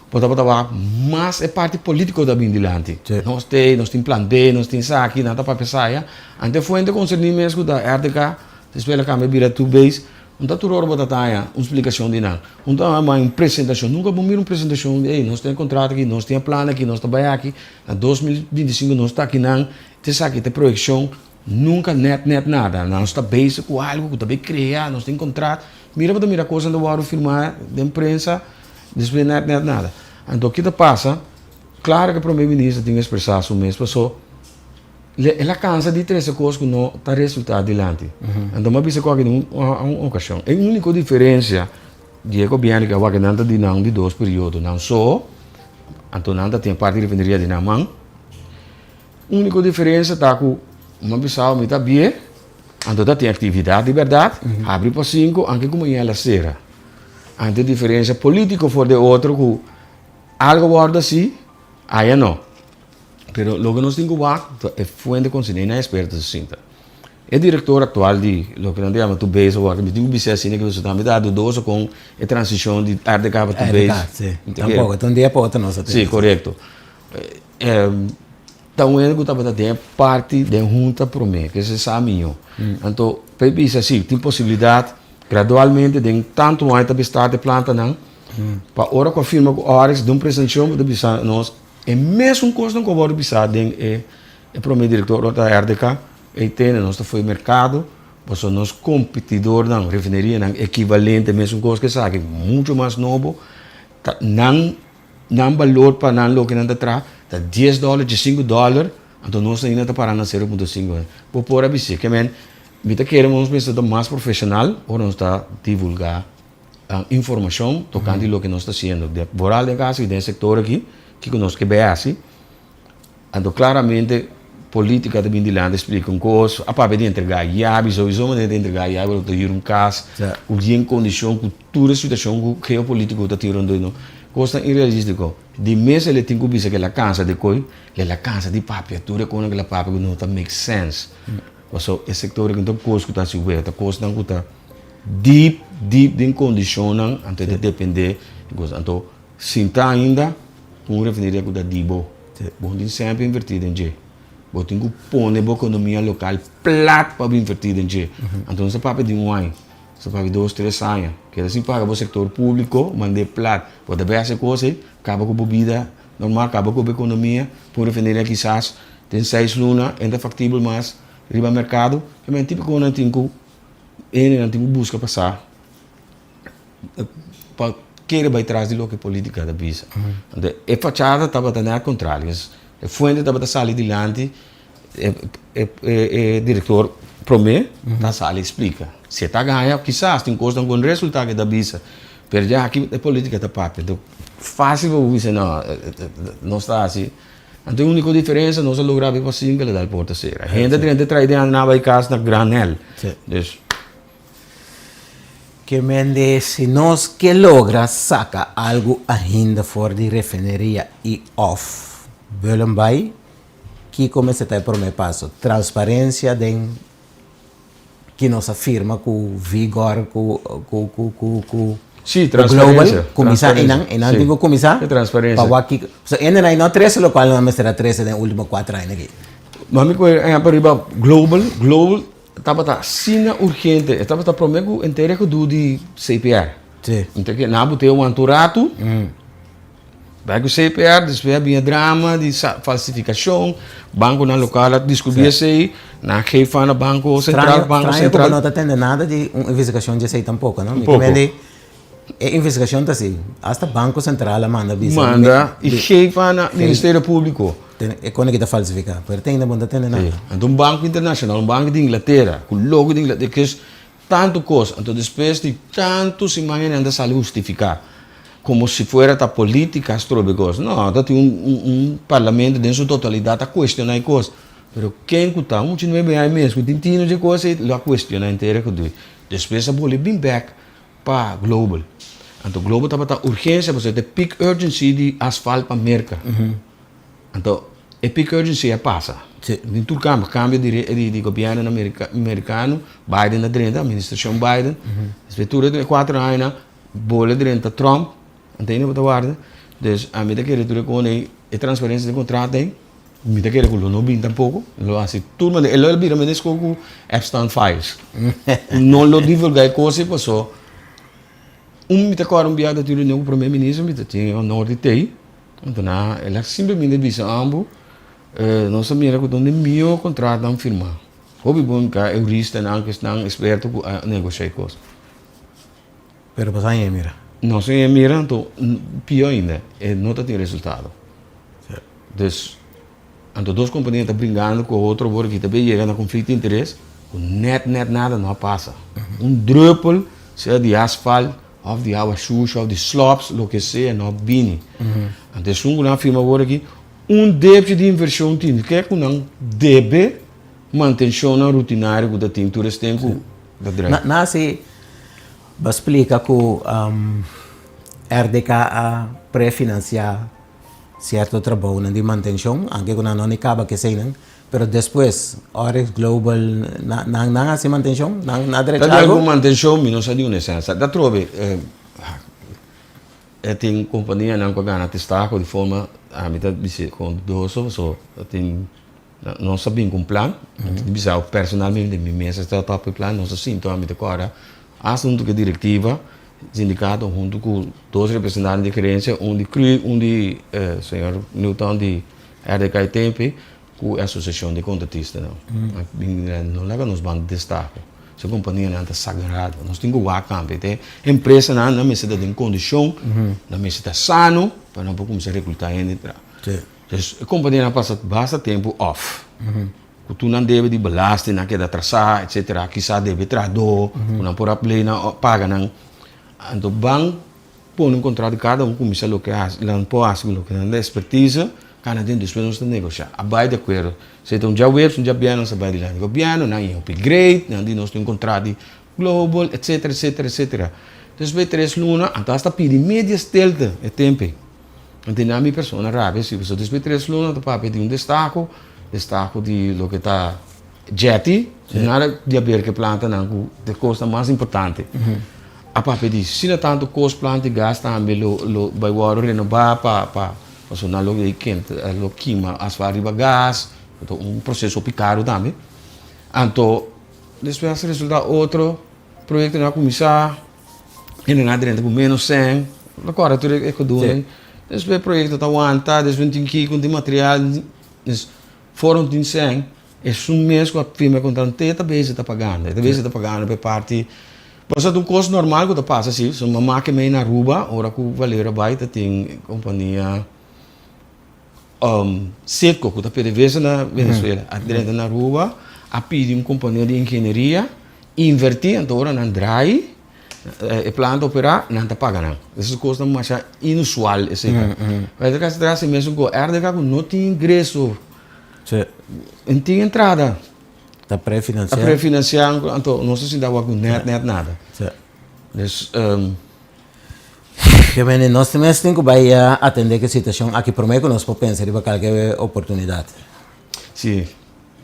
bo tabata wak mas e parti politiko ta bin dilanti. Nos te, nos tin plan B, nos tin esaki, nan ta papia esaya. Ante fuente konserní mes ku ta RDK, despues el a kambia bira two base, un ta tur ora bo ta taña un splikashon di nan. Un ta haña un presentashon. Nunka bo mira un presentashon di ey nos tin e kontrato aki, nos tin e plan aki, nos ta bai aki. Na 2025 nos ta akinan, ta esaki ta e proyekshon, nunka nèt nèt nada. Nos ta bezig ku algu ku ta bay krea, nos tin kontrat. Mira bo ta mira kosnan ta wòrdu firmá den prensa, despues nèt nèt nada. Anto ki ta pasa? Klaro ku e prome minister tin ekspresá su mes paso el a kansa di trese kos ku no ta resultá dilanti. Anto mi a bisa ku aki den un okashon, e úniko diferensia di e gobièrnu ku a wak nan ta di nan di dos periodo, nan so, Anto nan ta tin e parti di refineria di nan man. Úniko diferensia ta ku mi a bisa mi ta bie, anto ta tin aktividat di bèrdat, habri pa sinku, anke ku mañana la sera. Anto e diferensia polítiko for di e otro ku algu wòrdu hasi, aya no. Pero loke nos tin ku wak ta e fuente konsiné na eksperto ta sinta. E direktor aktual di loke nan ta yama Tubes awor, mi tin ku bisa asina ke pasobra tambe ta dudoso kon e transishon di RDK pa Tubes. RDK, si. Tampoko, ta un dia pa otro nos a tene. Si, korekto. Ta un hende ku tabata den e parti den hunta promé, ke se sa mihó. Anto, pa e bisa si, tin posibilidat gradualmente den tantu aña ta bistart e plantanan, pa ora ku a firma ku Oryx den un presentashon bo ta bisa nos e mesun kosnan ku a wòrdu bisá den e E prome direktor ora ta RDK, ey tene nos ta fo'i merkado, pasobra nos kompetidornan, refinerianan ekivalente mesun kos ke esaki, mucho mas nobo, ta nan nan balor pa nan loke nan ta traha ta dies dòler, diesinku dòler, anto nos ainda ta para na sero punto sinku. Bo por a bis'é, ke men mi ta kere nos mester ta mas profeshonal ora nos ta divulgá informashon tokante loke nos ta hasiendo, vooral den kaso den e sektor aki, kiko nos ke bai hasi. Anto claramente politica ta bin dilanti splica un cos, a papia di entrega yabi, souiso manera di entrega yabi ora bo ta hür un cas cu bien condicion cu tur e situacion cu geopolitico ta tin rondó no, cosnan irrealistico. Di mes el e tin cu bisa cu el a cansa di coy, el a cansa di papia tur e cosnan cu el a papia cu no ta make sense. Pasobra e sector aki no ta cos cu ta haci wega, ta cosnan cu ta deep deep den condicionnan anto e ta depende di cos. Anto Sinta ainda ku un refineria ku ta di bo. Bo no tin semper invertí den dje. Bo tin ku pone bo ekonomia lokal plat pa bo invertí den dje. Anto nos ta papia di un aña, nos ta papia di dos, tres aña. Keda sin paga bo sektor públiko, mand'é plat. Bo ta bai hasi e kos ei, kaba ku bo bida normal, kaba ku bo ekonomia. Pon un refineria kisas den seis luna e no ta faktibel mas riba merkado. Kende típiko nan tin ku hende nan tin ku buska pa sa. Pa. kere bai tras di loke politica ta bisa. Anto e fachada tabata net contrario. E fuente tabata sali dilanti, e e e director prome ta sali splica. Si e ta gaña kisas tin cosnan cu no resulta cu e ta bisa, pero ya aki e politica ta papia. Anto facil pa bo bisa no, nos ta haci. Anto e unico diferencia nos a logra abi pa single e dal porta cera. Hende drenta e trae den nan a bay cas na granel. Dus. Ke mende si nos ke logra saka algu ainda for di refineria i òf Bullenbaai, kiko mester ta e promé paso? Transparensia den ki nos a firma ku Vigor, ku ku ku ku ku Sí, Global, transparensia. kuminsá einan, einan tin ku kuminsá E transparensia. pa wak kiko. So ende nan no trese lokual nan mester a trese den último kuater aña aki. Mami ku e riba Global, Global Tabata asina urgente, e tabata prome ku henter e gedoe di CPR. Sí. Henter ke nan a bot'é wanta un ratu, bai ku CPR, despues a bin e drama di falsifikashon, bankonan lokal a diskubrí esei, nan a geef aan na Banko Sentral, Banko Straño ku Sentral. bo no ta tende nada di un investigashon di esei tampoko, no? Mi Tampoko. ta mende e investigashon ta así, asta Banko Sentral a manda bisa. Manda i geef aan na Ministerio Públiko. E kone ki ta falsifiká, pero te ainda bo no ta tende nada. Sí. Anto un banko internashonal, un banko di Inglatera, ku logo di Inglatera, kes tantu kos. Anto despues di tantu siman e nan ta sali hustifiká, komo si fuera ta polítika strobe kos. No, ta tin un un un parlamento den su totalidat ta kuestioná e kos. Pero ken ku ta un mucha nuebe aña mes ku tin tino dje kos ei lo a kuestioná henter e gedoe. Despues a bolbe bin bèk pa Global. Anto Global tabata urgensia pasobra ta e peak urgency di asfalt pa Merka. Anto e peak urgency a pasa. Den tur kambio, kambio di di gobièrnu merikano, Biden a drenta, administrashon Biden, despues tur e kuater añanan bole drenta Trump, anto ainda bo ta warda. Dus ami ta kere tur e kos ei, e transparensia den kontrato ei, mi ta kere ku lo no bin tampoko, lo hasi tur manera, e lo bira menes ku Epstein files. No lo divulga e kos ei paso un mi ta kòrda un biaha ta tin reunion ku prome minister mi ta tin e honor di tei. Anto nan el a simplemente bisa ambo, nos a mira ku ta un di mihó kontratonan firmá. Hopi bon ka e huristanan ku esnan eksperto ku a negoshá e kos. Pero bo sa ñe mira? Nos a ñe mira, anto pió ainda, e no ta tin resultado. Dus, anto dos kompania ta bringando ku otro por aki ta bin yega na konflikto di interes ku nèt nèt nada no a pasa. Un drùpel sea di asfalt Of di awa shusha of di slops, loke sea, no bini. Anto esun ku nan a firma awor aki, un debchi di invershon tin. Ke ku nan debe mantenshonnan rutinario ku ta tin tur es tempu ku ta drai. Na hasi bo a splika ku RDK a prefinansiá sierto trabounan di mantenshon, anke ku nan no ni kaba ku eseinan. Pero despues, Oryx Global, nan, nan, nan hasi mantenshon? Nan, nan a drecha Ta di algu? algun mantenshon, mi no sa di un esensia. Ta trobe, e tin kompanianan ku a gana testaho di forma, ami ta bisa kon dudoso, paso ta tin, nos a bin ku un plan, mi ta bisa personalmente mi mes a start up e plan, nos a sinta ami ta kòrda asta huntu ku e direktiva, sindikato huntu ku dos representante di gerensia, un di CRU, un di señor Newton di RDK Tempe, Ku e asosiashon di kontratistanan a bin no laga nos ban destaho. Se kompanianan ta sagrado. Nos tin ku wak tambe. Te empresanan nan mester ta den kondishon, nan mester ta sano pa nan por kuminsá reklutá hende traha. Dus e kompanianan a pasa basta tempu òf. Ku tur nan debe di belasting nan keda atrasá etsetera. Kisas debe trahadó ku nan por a plei nan paga nan. Anto ban Pone un contrato cada un cuminsa loke haci, nan por haci cu loke nan ta expertise, cana den despues nos ta negocia. A bay di acuerdo. Si ta un djaweps, un djabièrnè nos a bay dilanti gobierno, nan a upgrade, nan di nos tin un contrato di global, etcetera, etcetera, etcetera. Despues di tres luna, anto hasta pidi media stilte e tempo ey. Anto nan mi persona rabia si, pasobra despues di tres luna ta papia di un destaho, destaho di loke ta jetty, nada di haber cu e plantanan cu ta e cosnan mas importante. A papia di asina tantu kos planta di gas tambe lo lo bai wòrdu renobá pa pa pasobra nan lo kenta lo kima asfalt riba gas anto un proseso hopi karu tambe anto despues a resulta otro proyektonan a kuminsá hendenan a drenta ku ménos sèn lo kòrda tur e kodunan despues e proyekto ta wanta despues no tin kiko no tin material for no tin sèn esun mes ku a firma e kontrato te ta bezi ta pagando e ta bezi ta pagando pa e parti. Pasobra ta un kos normal ku ta pasa si, so mama ke mei na Aruba ora ku Valero bai ta tin kompania Citgo ku ta PDVSA na Venezuela a drenta na Aruba a pidi un kompania di ingenieria inverti anto ora nan drai e planta opera nan ta paga nan. Esei kosnan masha inusual esei ta. Pero ta kasi ta hasi mesun ku RDK ku no tin ingreso, no tin entrada. Ta prefinanciá. Ta prefinanciá, anto nos ta sinta wak ku nèt nèt nada. Sí. Dus. Ke mende nos mes tin ku bai atendé ku e situashon aki promé ku nos por pensa riba kalke oportunidat. Sí,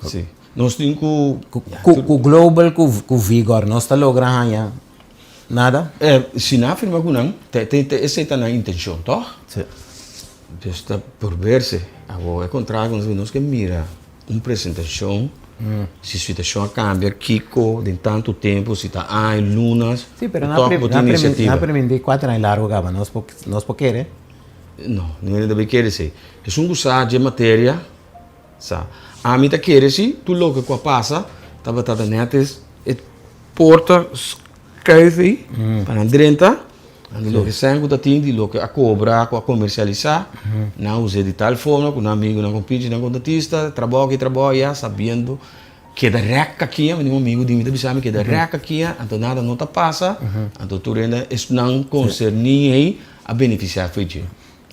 sí. Nos tin ku. Ku Global ku Vigor nos ta logra haña nada? Si nan a firma ku nan, esei ta nan intenshon, tòg? Sí. Dus ta por verse. Awor e kontrato nos ke mira. Un presentashon, si situashon a kambia, kiko den tantu tempu, si ta aña, lunas, Sí, pero tòg bo tin inisiativa. Na primintí kuater aña largu kaba, nos por nos por kere? No, no hende ta kere esei. Esun ku sa dje materia sa. Ami ta kere si tur loke ku a pasa tabata ta nèt e porta skuif ei pa nan drenta, Anto loke sèn ku ta tin di loke a kobra ku a komersialisá, nan a us'é di tal forma ku nan amigu, nan kompinchi, nan kontratista, trabou aki trabou ayá, sabiendo keda rèk kakia, mi tin un amigu di mi ta bisa mi keda rèk kakia, anto nada no ta pasa, anto tur hende esnan konserní ei a benefisiá for dje.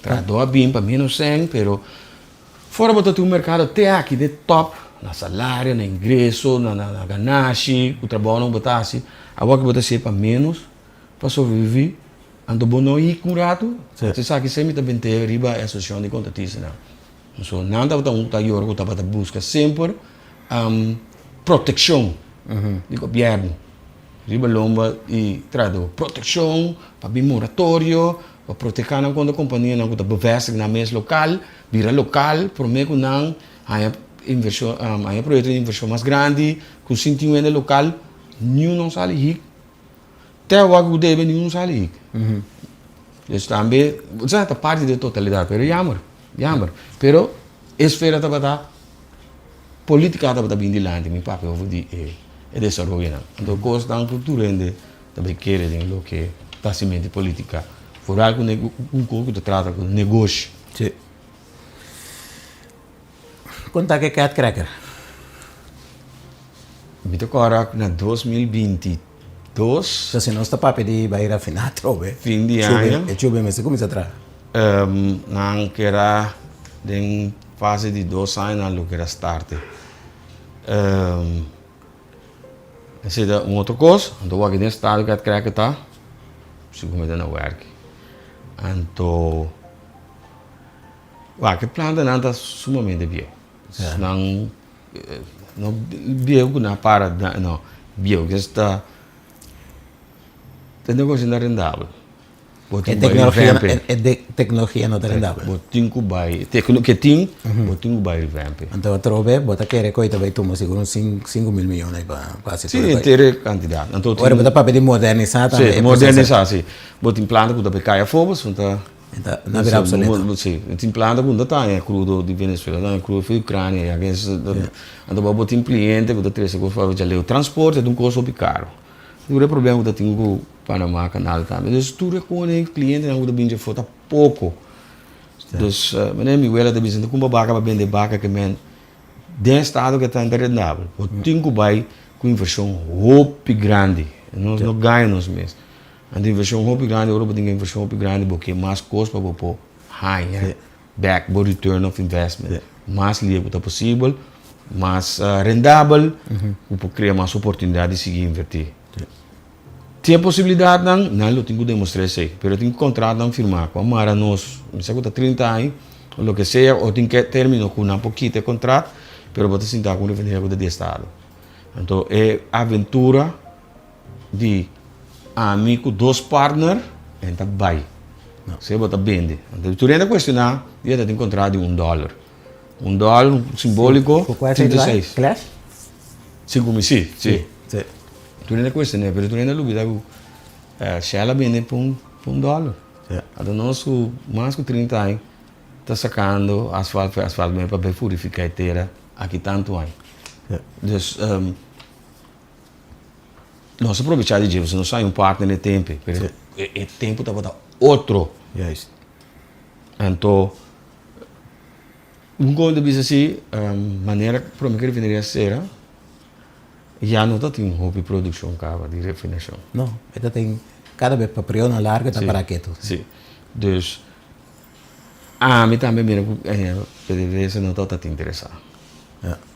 Trahadó a bin pa ménos sèn, pero fora bo ta tin un merkado te aki de tòp na salario, na ingreso, na ganashi, ku trabounan ku bo ta hasi, awor ku bo ta hasié pa ménos. Pa sobreviví, anto bo no hik un ratu? Sí. Esaki esei mi ta bent'é riba e asosiashon di kontratistanan. So, nan tabata un ku ta yora ku tabata buska semper protekshon di gobièrnu riba lomba di trahadó. Protekshon pa bin moratorio, pa proteká nan kontra kompanianan ku ta bevestig nan mes lokal, bira lokal promé ku nan haña invershon, haña proyekto di invershon mas grandi ku sin tin un hende lokal, niun no sali hik. Te awor ku debe ningun sali hik. Dus tambe, osea ta parti di e totalidat, pero jammer, jammer. Pero e sfera tabata, politica tabata bin dilanti, mi papia over di e desaroyonan. Anto kosnan ku tur hende ta bay kere den loke ta hasimentu di politica, foral ku un kos ku ta trata ku negoshi. Si. Kon ta ke cat cracker? Mi ta kòrda na 2022. So si nos ta papia di bai rafiná atrobe. Fin di aña. E chube mester kuminsá traha. Nan kera den fase di dos aña nan lo kera starte. Esei ta un otro kos. Anto wak den estado cat cracker ta, sigur mi ta na wèrki. Anto. Wak, e plantanan ta sumamente bieu. Nan no bieu ku nan para, no, bieu ku ta e negoshi no ta rendabel. Bo tin ku bai revamp e. E teknologia no ta rendabel. Bo tin ku bai, ke tin, bo tin ku bai revamp e. Anto atrobe bo ta kere ku e ta bai tuma sigur un 5000 miyon ei pa hasi tur e kos. Si, henter e kantidat. Ora bo ta papia di modernisá tambe. Si, modernisá, si. Bo tin planta ku ta bai kai afó, pasobra ta. Ta na bira obsoleto. Si, tin planta ku no ta taña krudo di Venezuela, ta taña krudo for di Ucrania, ya ke anto bo tin kliente ku ta trese kos for djaleu. Transporte ta un kos hopi karo. Tur e problema ku ta tin ku Panama kanal tambe. Dus tur e kone klientenan ku ta bini djafó ta poko. Dus manera mi wela ta bisa, no ta kumpra baka pa bende baka ke men den estado ke ta ta rendabel. Bo tin ku bai ku invershon hopi grandi. Nos no gaña nos mes. Anto invershon hopi grandi, ora bo tin invershon hopi grandi bo ke mas kos pa bo por haña bek bo return of investment. Mas lia ku ta posibel, mas rendabel, ku por krea mas oportunidat di sigui invertí. Tin e posibilidatnan, nan lo tin ku demostrá esei, pero tin kontratnan firmá ku a mara nos, mi sa ku ta 30 aña o loke sea, o tin ke término ku nan por kita e kontrat, pero bo ta sinta ku un refineria ku ta di estado. Anto e aventura. Di ami ku dos partner en ta bai. Sea bo ta bende. Anto tur hende a kuestioná di e ta tin kontrato di un dòler. Un dòler simboliko 36. Clash? Si ku mi si, si. Tur hende a kuestion'é pero tur hende a lubida ku Shell a bende pa un dòler. Anto nos ku mas ku 30 aña ta sakando asfalt pa asfalt pa bai purifiká e tera aki tantu aña. Dus. Nos a probechá di dje pasobra nos a haña un partner e tempu ei, pero e tempu tabata otro. Juist. Anto un kon ta bisa si manera prome ku e refineria sera ya no ta tin hopi produkshon kaba di refinashon. No, e ta tin kada bes pa periodonan largu e ta para ketu. Si, dus ami tambe mira ku PDVSA no tabata tin interesá.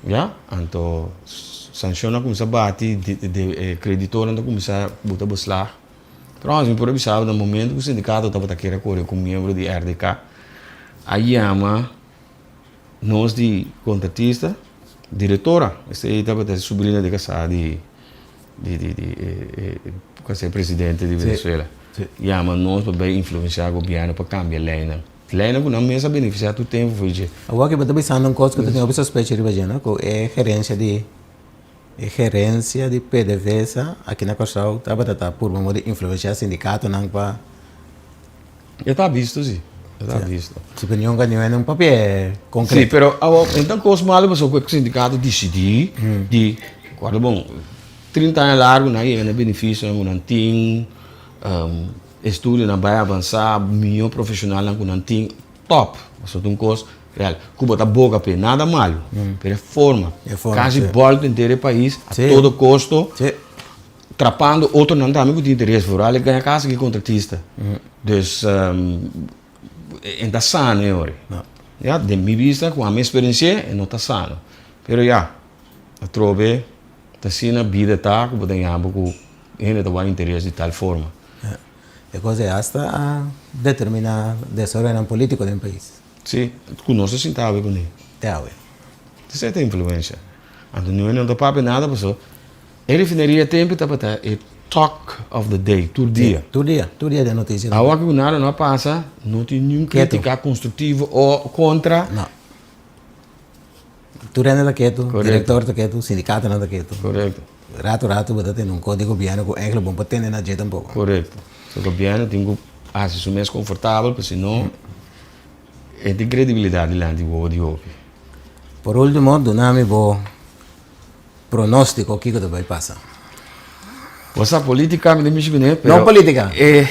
Ya, anto sanshon a kuminsá bati, e kreditornan ta kuminsá buta beslag. Trouwens mi por a bisa bo na momento ku sindikato tabata kere kore ku miembro di RDK a yama nos di kontratista, direktora, esei tabata e subrina di kasá di di di di e e presidente di Venezuela, yama nos pa bai influensiá gobièrnu pa kambia leinan. Leinan ku nan mes a benefisiá tur tempu for dje. Awor aki bo ta bisando un kos ku ta tin hopi sospecha riba dje, no? Ku e gerensia di e gerensia di PDVSA aki na Kòrsou tabata ta purba modo di influensiá sindikatonan pa. E ta bisto si, e ta bisto. Si pero nunka niun hende un papia konkreto. Si, pero awor e ta kos malo pasobra ku e sindikato disidí di, kòrda bon, 30 aña largu nan a yega na e benefisionan ku nan tin. Estudionan bai avansá, mihó profeshonalnan ku nan tin, tòp! Pasobra ta un kos real. Ku bo ta boga p'e, nada malu, pero e forma, kasi bòlta henter e pais a todo kosto, trapando otronan tambe ku tin interes, vooral e gaña kasa ku e kontratista. Dus, e no ta sano e ora. Ya, den mi bista, ku ami eksperensi'é, e no ta sano. Pero ya, atrobe ta asina bida ta ku bo ta yama ku. Hende ta wak interes di tal forma. E kos ei asta a determiná desaroyonan polítiko den pais. Sí, ku nos ta sinta awe kuné. Te awe. Esei ta influensia. Anto niun hende no ta papia nada pasobra e refineria tempu tabata e talk of the day tur dia. Tur dia, tur dia den notisia. Awa ku nada no a pasa, no tin niun kritika konstruktivo o kontra. No. Tur hende ta ketu, direktor ta ketu, sindikatonan ta ketu. Korekto. Ratu ratu bo ta tende un kos di gobièrnu ku eigenlijk bo no por tende na dje tampoko. Korekto. So gobièrnu tin ku hasi su mes konfortabel pasobra si no e tin kredibilidat dilanti wowo di hopi. Por ultimo duna mi bo pronostiko kiko ta bai pasa. Bo sa politika mi ta mishi kuné pero. No politika. E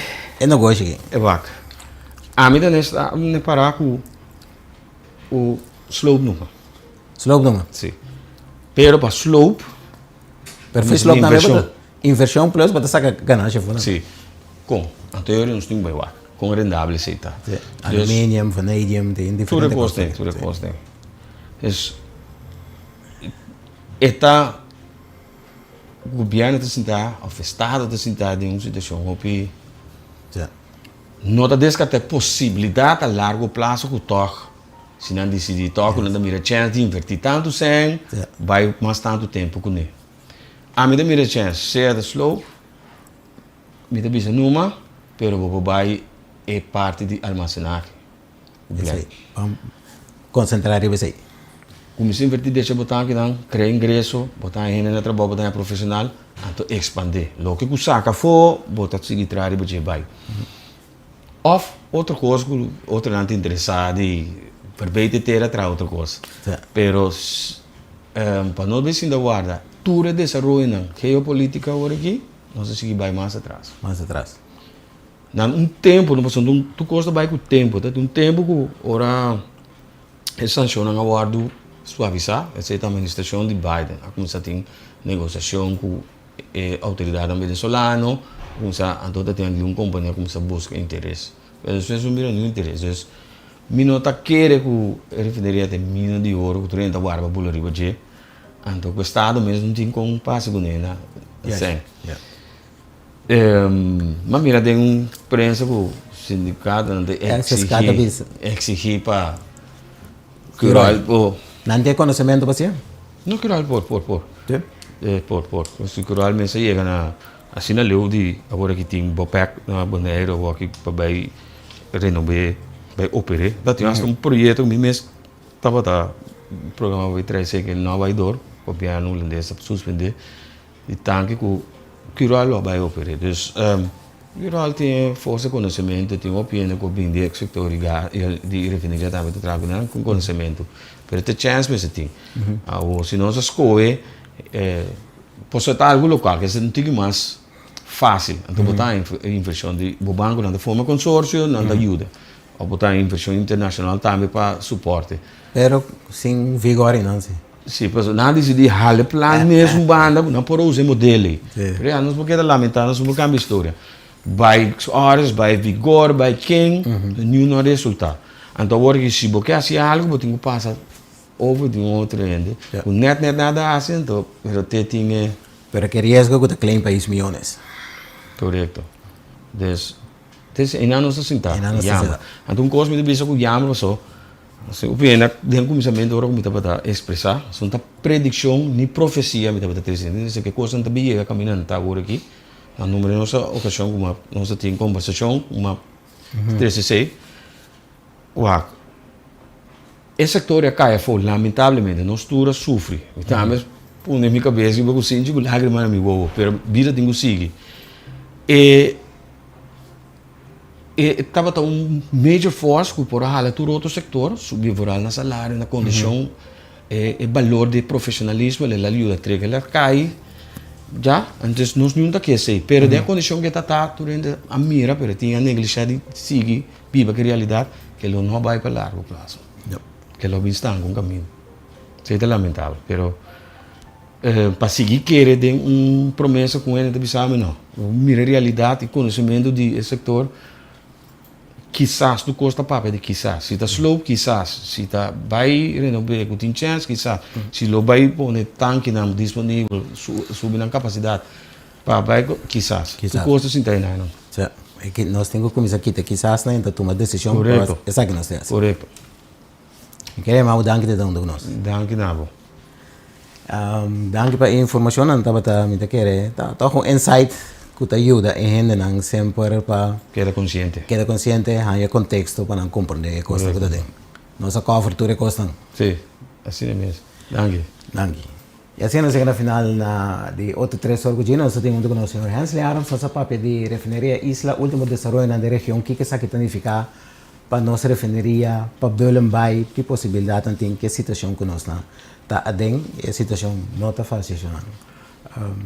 negoshi aki. E wak. Ami ta ne para ku ku sloop numa. Sloop numa? Si. Pero pa sloop. Pero fi sloop tambe bo ta inversion plus bo ta saka ganancia for nan. Si. Kon? Anto yori nos tin ku bai wak. Kon rendabel esei ta. Si. Aluminium, vanadium, tin diferente kos. Tur e kos tin, tur e kos tin. Dus e ta gobierno ta sinta of estado ta sinta den un situacion hopi. Si. No ta deskartá e posibilidat a largo plaso ku tòg si nan disidí tòg ku nan ta mira chèns di invertí tantu sèn bai mas tantu tempu kuné. Ami ta mira chèns sea ta slow, mi ta bisa numa, pero bo por bai e parti di almasenahe. Esei, ban konsentrá riba esei. Kuminsá invertí decha bo tankinan, krea ingreso, bo ta haña hende na trabou, bo ta haña profeshonal, anto ekspandé. Loke ku saka afó, bo ta sigui traha riba dje bai. Òf otro kos ku otronan ta interesá di verbeter tera traha otro kos. Pero pa nos bai sinta warda tur e desaroyonan geopolítika awor aki, nos ta sigui bai mas atras. Mas atras. Na un tempu, no pasobra tur kos ta bai ku tempu, ta tin un tempu ku ora e sanshonnan a wòrdu suavisá, esei ta administrashon di Biden a kuminsá tin negosiashon ku e outoridatnan venezolano, a kuminsá anto ta tin algun kompania a kuminsá buska interes, pero despues no mira niun interes, dus mi no ta kere ku e refineria ta e mina di oro ku tur hende ta warda pa bula riba dje, anto ku estado mes no tin kon pasa kuné na sèn. M'a mira den un prensa ku sindikatonan ta eksigí eksigí pa Curoil por. Nan tin e konosementu pa siña? No, Curoil por, por, por. Sí? Por, por. Pasobra Curoil mester yega na asina leu di awor aki tin Bopec na Boneiru awor aki pa bai renob'é, bai oper'é. Ta tin hasta un proyekto ku mi mes tabata programa pa bai trae esei no a bai dor, gobièrnu hulandes a suspendé. Di tanki ku Curoil lo a bai oper'é. Dus Curoil tin e forsa konosementu, tin hopi hende ku a bini di e sektor di gas di refineria tambe ta traha ku nan ku konosementu. Pero ta chèns mester tin. Awor si nos a skohe. Pasobra ta algu lokal, ke un tiki mas fásil. Anto bo ta invershon di bo banko, nan ta forma konsorsio, nan ta yuda. Òf bo ta invershon internashonal tambe pa suporte. Pero sin vigor einan si. Si, pasobra nan a disidí hala e plan mes un banda ku nan por a usa e modelo ei. Pero ya, nos por keda lamentá, nos no por kambia historia. Bai Oris, bai Vigor, bai ken, niun no a resultá. Anto awor ki si bo ke hasi algu, bo tin ku pasa over di un otro hende ku nèt nèt nada a hasi, anto pero te tin e. Pero ke riesgo ku ta claim pais miyones. Korekto. Dus, des einan nos ta sintá, yama. Anto un kos mi ta bisa ku yama paso, si bo bini den kuminsamentu ora ku mi tabata ekspresá, so no ta predikshon ni profesia mi tabata trese. Mi ta bisa ke kosnan ta bin yega kaminda nan ta awor aki. Na numeroso okashon ku nos a tin kombersashon ku a trese esei. Wak, e sektor a kai afó, lamentablemente, nos tur a sufri. Mi tambe a pone mi kabes riba ku sinchi ku lágrima na mi wowo, pero bida tin ku sigui. E e tabata un major force ku por a hala tur otro sektor, subi vooral na salario, na kondishon. E balor di profesionalismo el a yuda trek el a kai ya entonces nos niun ta kese pero den e kondishon ke ta ta tur hende a mira pero tin a neglisha di sigui biba ku e realidat ke lo no bai pa largo plaso ke lo bin stanka un kaminda esei ta lamentabel pero pa sigui kere den un promesa ku hende ta bisa mi no mira e realidat i konosementu di e sektor. Kisas, tur kos ta papia di kisas. Si ta sloop, kisas. Si ta bai renob'é ku tin chèns, kisas. Si lo bai pone tankinan disponibel, subi nan kapasidat pa bai, kisas. Tur kos ta sinta einan. Sa, nos tin ku kuminsá kita kisasnan i ta tuma desishon pa esaki nos ta hasi. Korekto. Mi kere yama bo danki te ta huntu ku nos. Danki na bo. Danki pa e informashonnan tabata mi ta kere ta tòg un insight ku ta yuda e hendenan semper pa Keda konsiente. Keda konsiente, haña konteksto pa nan komprondé e kosnan ku ta den. Nos a kòver tur e kosnan. Sí, asina mes. Danki. Danki. I asina nos yega na final na di otro tres or ku dje nos ta tin huntu ku nos señor Hensley Arends nos a papia di Refineria Isla ultimo desaroyonan den region kiko esaki ta nifiká pa nos refineria, pa Bullenbaai, ki posibilidadnan tin, ki e situacion cu nos na ta aden, e situacion no ta facil shonnan.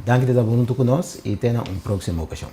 Danki di ta hunto cu nos y te na un proximo ocasion.